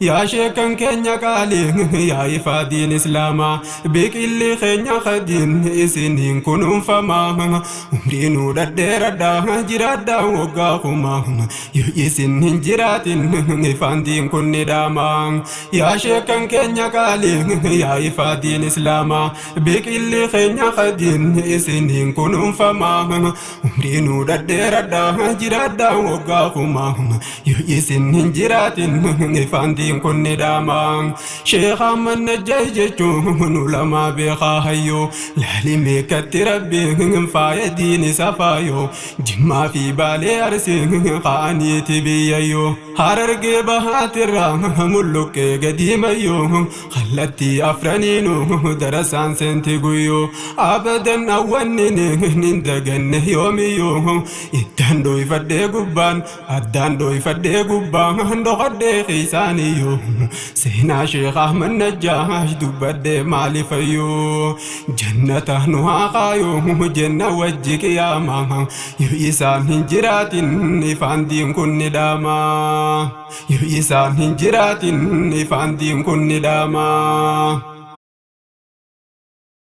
Yaa sheekan keenya qaalii, yaa ifaa diin islaamaa, biqilli keenya khadiin isiniin kunuunfamaa. Umrii nuu dhadheeradhaa, jiraadhaa waggaa kumaa. Yoo isin hin jiraatin ifaan diin kun ni dhaamaa. Yaa sheekan keenya qaalii, yaa ifaa diin islaamaa, biqilli keenya khadiin isiniin kunuunfamaa. Umrii nuu dhadheeradhaa, jiraadhaa waggaa kumaa. Yoo isin hin jiraatin ifaan diin kun ni dhaamaa. Sheekh Ahmad Najjaash jechuun ulamaa beekaa hayyoo, laali meeqatti Rabbiin faaya diin isa faayoo. Jimmaa fi Baalee, Arsiin ka'aniiti biyyayyoo, Harargee bahaatirraa mulluqqee gadiimayyoo, kallattii afraniinuu darasaan seenti guyyoo. Abadan awwannin hin daganne yoomiyyuu, iddaan dhoyfadhee gubbaan addaan dhoyfadhee gubbaan dhokadhee keessaaniyyuu, seenaa Sheekh Ahmad Najjaash dubbadhee maalifayyuu. Jannata nu haa kaayuu jenna wajji qiyaamaa. Yoo isaan hin jiraatin ifaan diin kun ni dhaamaa. Yoo isaan hin jiraatin ifaan diin kun ni dhaamaa.